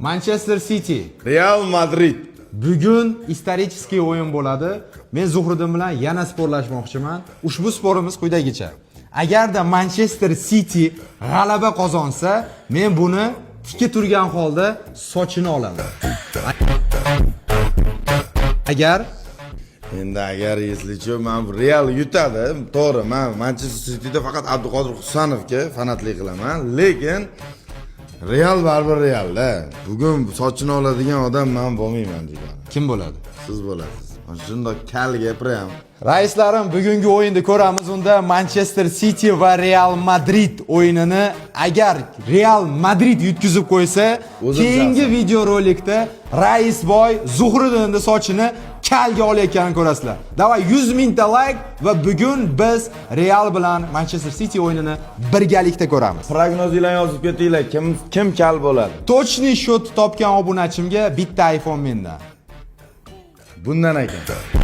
Manchester City. Real Madrid. Bugun исторический o'yin bo'ladi. Men Zuhriddin bilan yana sporlashmoqchiman. Ushbu sporimiz quyidagicha. Agarda Manchester City g'alaba qozonsa, men buni tikka turgan holda sochini olaman. Agar Endi agar, если что, man Real yutadi, to'g'ri, man Manchester Cityda faqat Abduqodir Husanovga fanatlik qilaman, lekin Real baribir Realda. Bugun sochini oladigan odam man bo'lmayman degani. Kim bo'ladi? Siz bo'lasiz. Shundoq kal gapiryapman. Raislarim, bugungi o'yinni ko'ramiz. Unda Manchester City va Real Madrid o'yinini agar Real Madrid yutkazib qo'ysa, O'zim keyingi shaxsan. Videorolikda Raisboy Zuhriddinni sochini kalga olayotganini ko'rasizlar. Давай, 100 mingta like va bugun biz Real bilan Manchester City o'yinini birgalikda ko'ramiz. Prognozinglarni yozib ketinglar, kim kim kal bo'ladi? Точный счет topgan obunachimga bitta iPhone mendan. Bundan ekan.